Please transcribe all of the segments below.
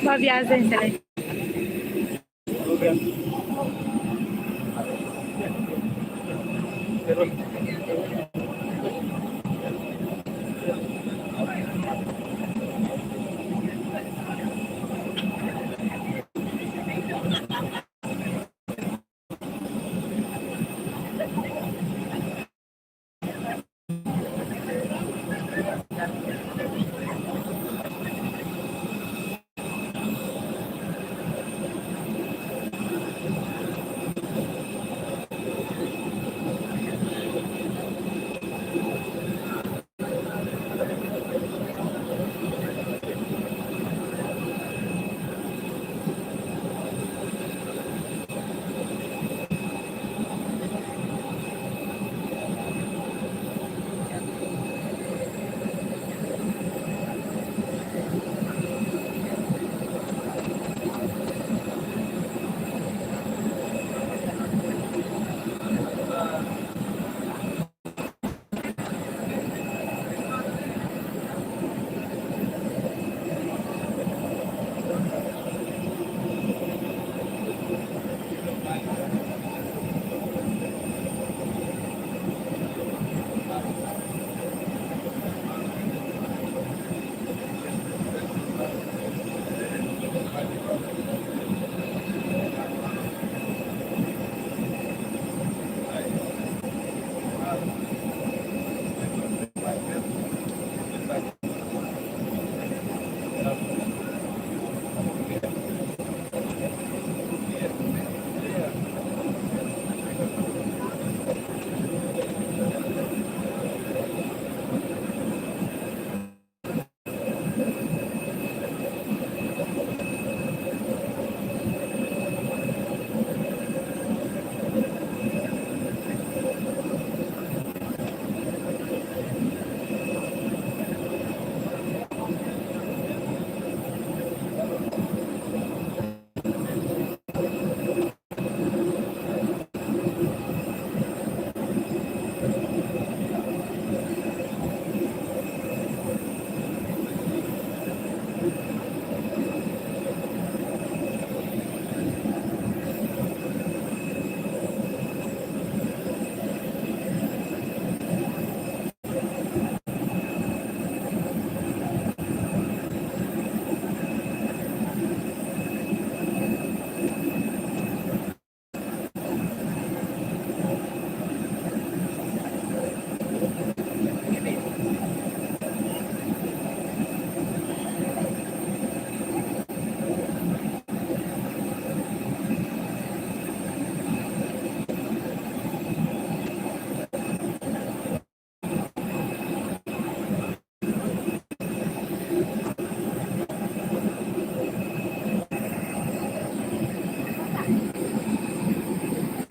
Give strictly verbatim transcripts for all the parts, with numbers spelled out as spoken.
Boa viagem, Celeste.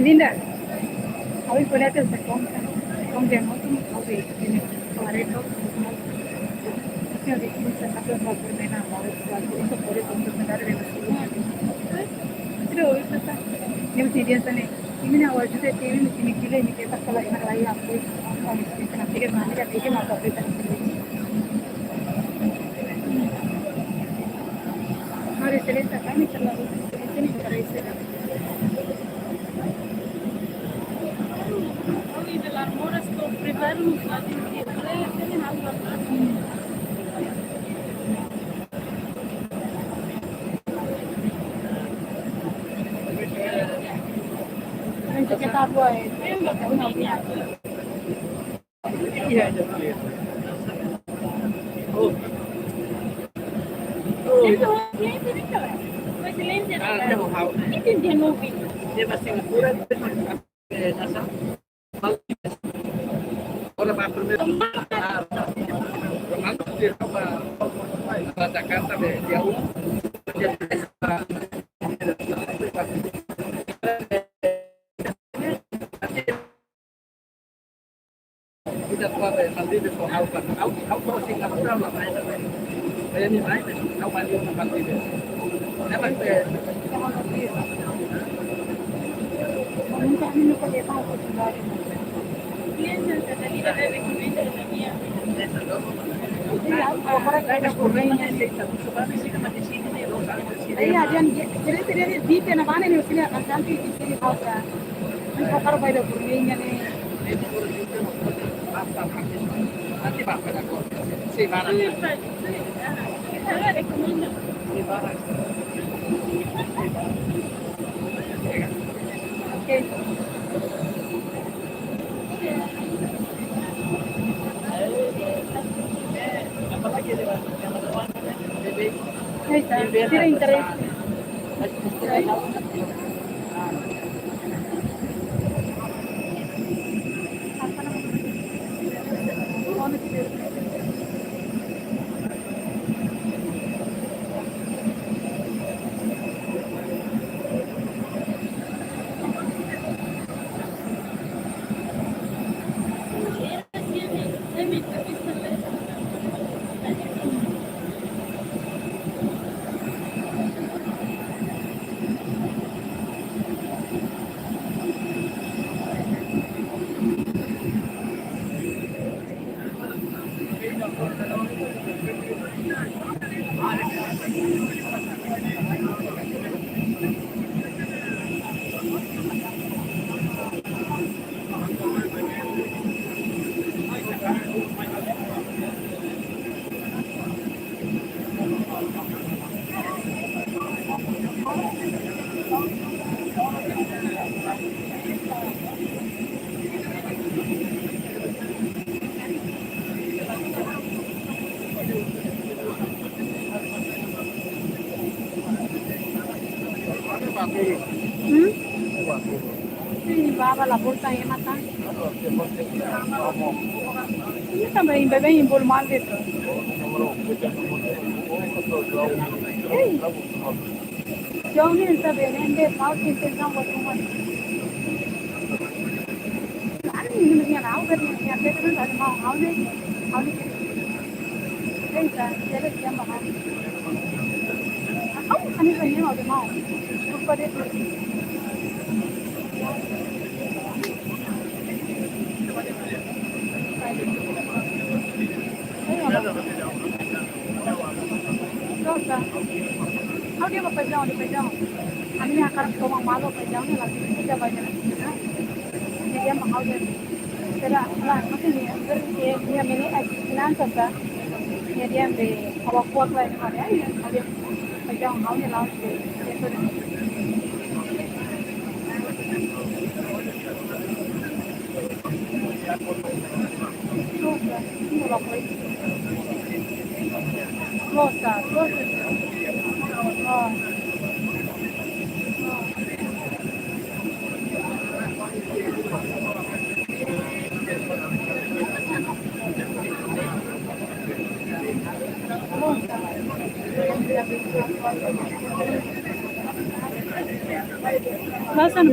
Linda, abri por ahí te se compra, compra mucho, abri, tiene cuarenta, no sé, abri, se está por menos, ahora es cuarenta, por eso, por eso, por eso, por eso, pero hoy está, yo me sentía tan Imi-nia oan ajuda tebe, imi sini fila, imi keta kala ina rai apoiu. Ami sini kena fila, mami da bege maka apoiu para sini. Mari, Celeste, kami kala, Celeste, ni para ese. Ami de las moras con preparo, nos va a decir, "Celeste, ni algo". Ora ba primeiro, ah, antes de ir para Jakarta, de dia um, dia três, ida tua be, maldito, ha'u, ha'u, ha'u, ha'u, Singapura, mas Iya, dan jadi, jadi, jadi, di sini akan cantik, di sini kau. Ini bakar bai da kurminya nih. Oke. Ahí está. Tiene interés. Hmm? Sim, baba la bolsa e mata. Ini tambah imbe be imbol mal gitu. Ei. Jauh ni sabe nende mau sin sen jang buat rumah. Ani ini mesti tahu kan, yang dia kan ada mau, mau ni, mau ni. Ei, sa, dia ada siapa mau? Aku kan ini mau, mau. Lupa deh. Nossa. Ha'u dehan ba paizão, dehan paizão. Ami hakarak toman malu paizão, ne'e la sida ba nia. Nia dehan ba ha'u dehan. Sira, la, maksudnya, ber, nia, nia mene, eh, finansa sa. Nia dehan be, ha'u kuat lai, ha'u dehan, ai, ha'u dehan, paizão, ha'u ne'e la, eh, eh, Pasan.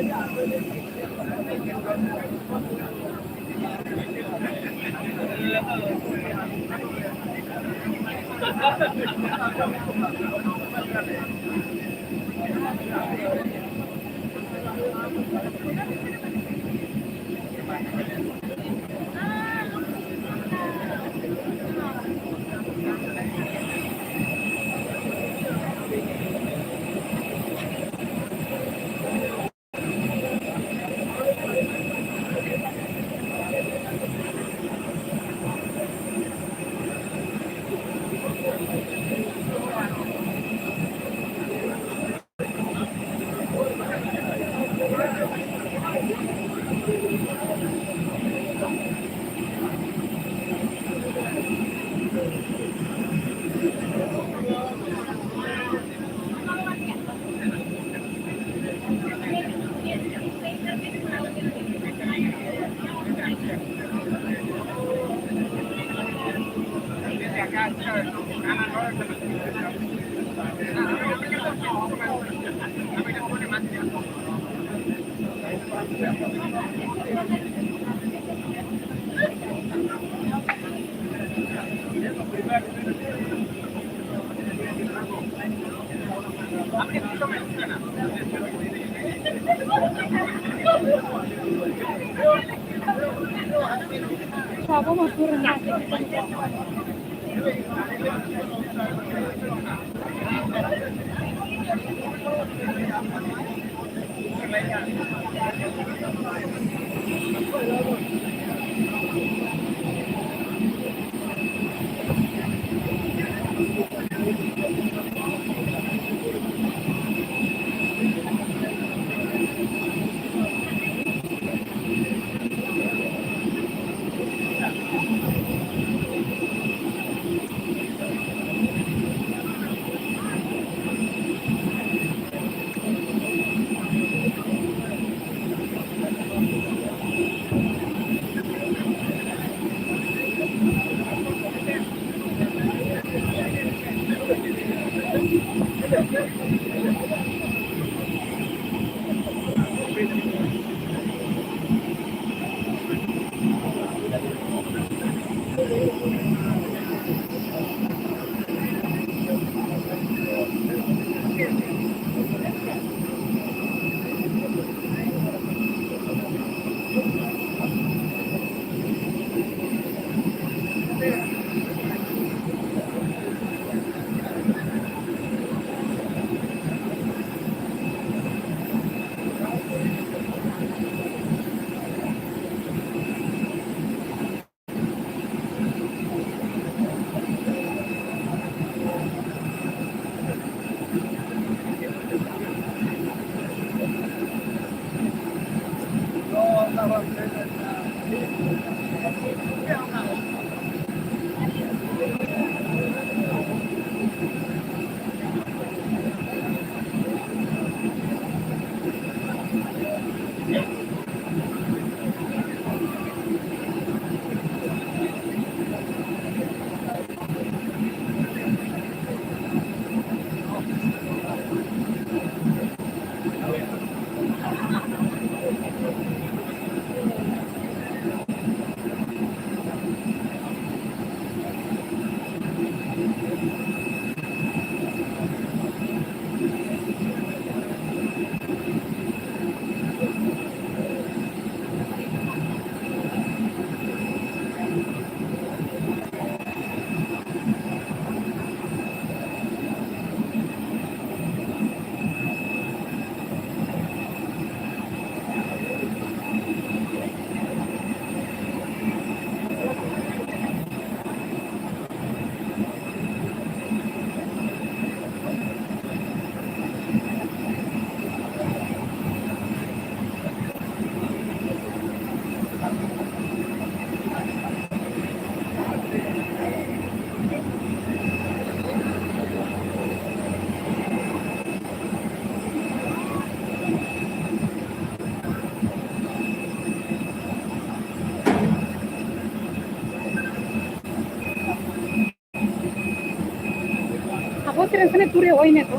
Avó sira hanesan ne'e tuur iha oin ne'e to?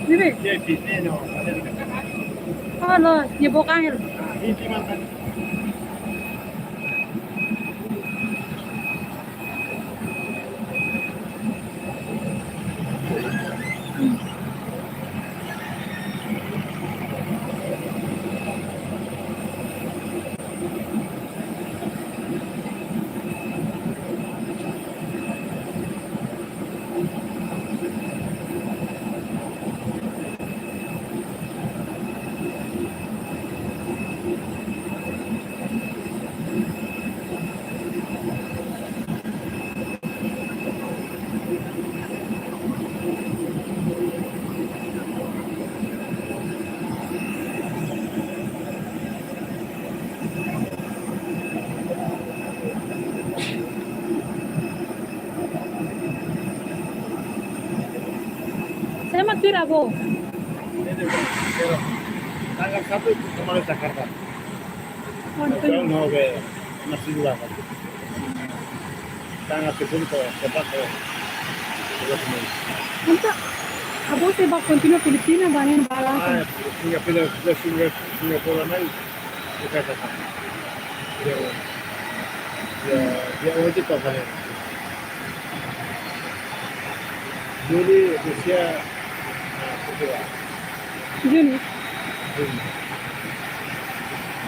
Ne'ebé? Oh, loos, nia book Angel. Saya mau kira, Bu. Tanggal satu kembali Jakarta. Waduh. Jauh mau ke masih dua kali. Tanggal sepuluh ke, ke empat ke, ke sini. Masa, Abah seba kontinua Filipina, ba ne'e bala. Ah, Singapura, Singapura, Singapura mai. Bukan kata. Ya, ya, dia wajib apa ya? Juli, Rusia, Juni.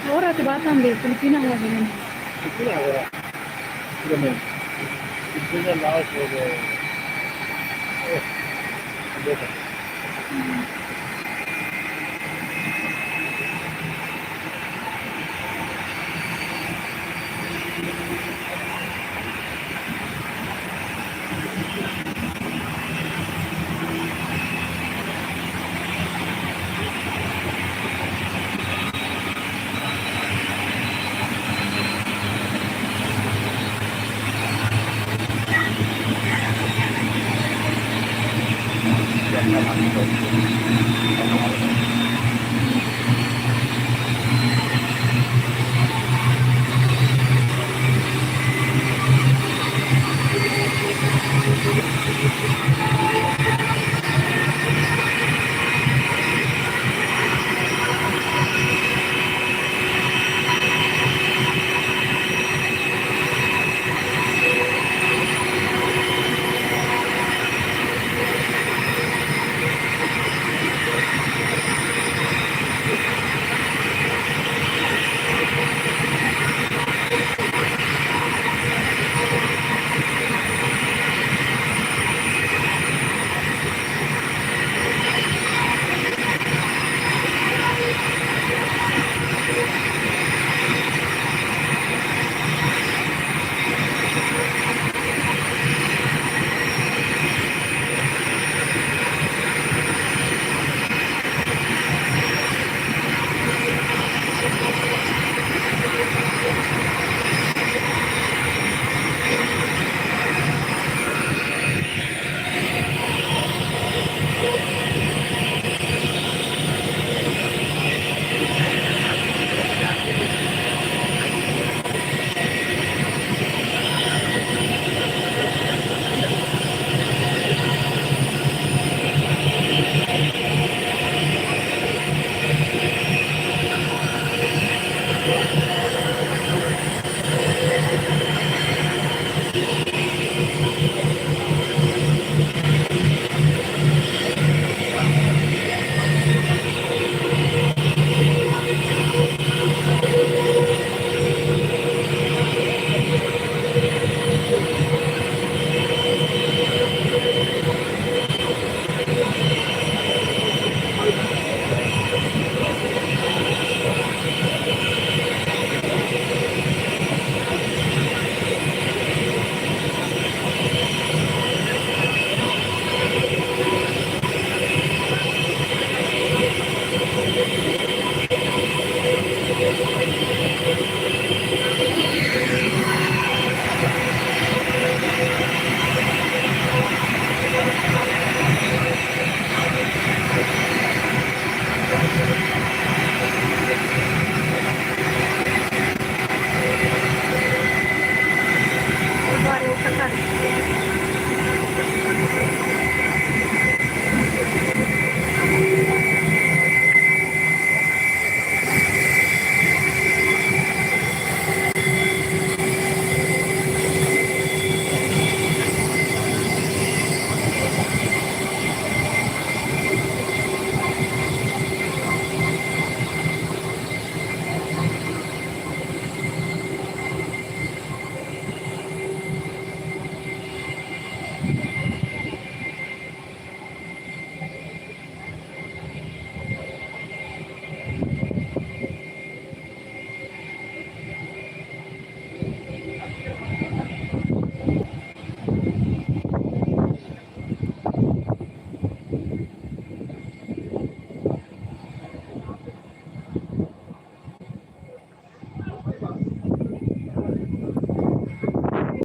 Agora atu ba tan be, Filipina agora, Juni. Filipina agora. Filipina. Filipina, Laos, eh, eh,